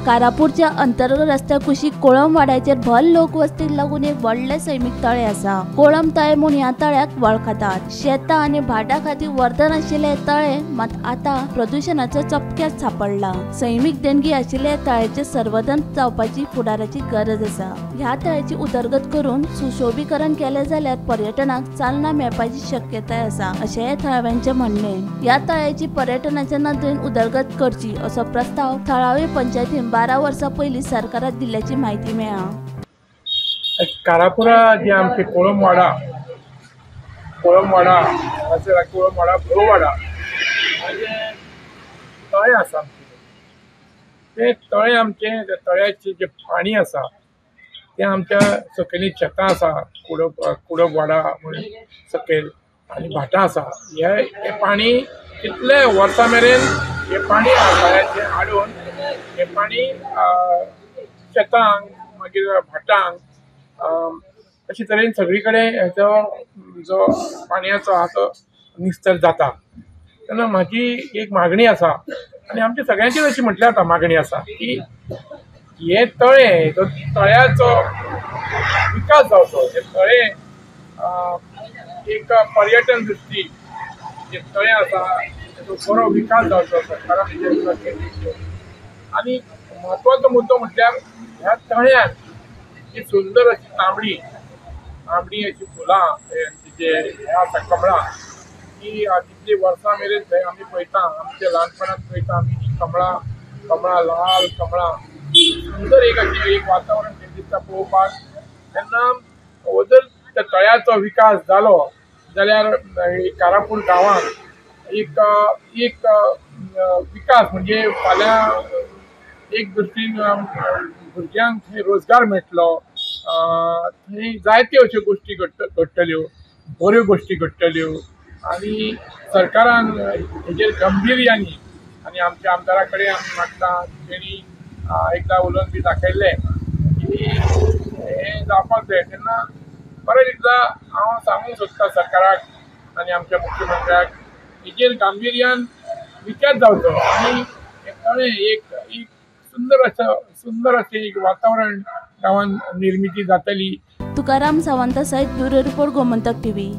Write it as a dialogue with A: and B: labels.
A: कारापूरच्या अंतर्गत रस्त्या कुशीक कोळंब वाड्याचेर भर लोकवस्तीक लागून एक व्हडलें सैमीक तळें आसा. कोळंब तळें म्हूण ह्या तळ्याक वळखतात. शेतां आनी भाटां खातीर वरदान आशिल्लें हें तळें मात आतां प्रदुशणाचो चपक्यात सापडला. सैमीक देणगी आशिल्ल्या तळ्याचें संवर्धन जावपाची फुडाराची गरज आसा. ह्या तळ्याची उदरगत करून सुशोभीकरण केलें जाल्यार पर्यटनाक चालना मेळपाची शक्यताय आसा अशें थळाव्यांचें म्हणणें. ह्या तळ्याची पर्यटनाच्या नदरेन उदरगत करची असो प्रस्ताव थळावे पंचायतीन 12 वर्सां पयलीं सरकाराक दिल्ल्याची म्हायती मेळ्ळा.
B: कारापुरा जे आमचे कोळंबवाडा कोळंबवाडा हांगासर कोळंबवाडा भोववाडा हाजें तळें आसा. तें तळें आमचें त्या तळ्याचें जें पाणी आसा तें आमच्या सकयलीं शेतां आसा, कुडपवाडा म्हूण सकयल आनी भाटां आसा. हें पाणी कितले वर्सां मेरेन हें पाणी तळ्याचें हाडून हें पाणी शेतांक मागीर भाटांक अशे तरेन सगळी कडेन हेचो जो पाणयाचो आहा तो निस्तर जाता. तेन्ना म्हाजी एक मागणी आसा आनी आमच्या सगळ्यांचीच अशी म्हटल्यार जाता मागणी आसा की हें तळें जो तळ्याचो विकास जावचो. हें तळें एक पर्यटन दृश्टी जें तळें आसा तेजो बरो विकास जावचो सरकारान हेजेर. आनी म्हत्वाचो मुद्दो म्हटल्यार ह्या तळ्यान जी सुंदर अशी तांबडी तांबडी अशी फुलां जे हें आसा कमळां ती कितलीं वर्सां मेरेन थंय आमी पळयता, आमच्या ल्हानपणांत पळयता आमी हीं कमळां कमळां लाल कमळां सुंदर एक अशें एक वातावरण थंय दिसता पळोवपाक. तेन्ना हो जर त्या तळ्याचो विकास जालो जाल्यार कारापूर गांवांत एक एक विकास म्हणजे फाल्यां एक दृश्टीन भुरग्यांक थंय रोजगार मेळटलो. थंय जायत्यो अश्यो गोश्टी घडटल्यो, बऱ्यो गोश्टी घडटल्यो आनी सरकारान हेजेर गंभीर्यानी आनी आमच्या आमदारा कडेन आमी मागता तेणी एकदां उलोवन बी दाखयल्लें की हें जावपाक जाय. तेन्ना परत एकदां हांव सांगूंक सोदता सरकाराक आनी आमच्या मुख्यमंत्र्याक हेजेर गांभिर्यान विचार जावचो आनी हें तळें एक एक सुंदर असो सुंदर अशें एक वातावरण गांवांत निर्मिती जातली.
A: तुकाराम सावंता सहित ब्युरो रिपोर्ट, गोमंतक टीव्ही.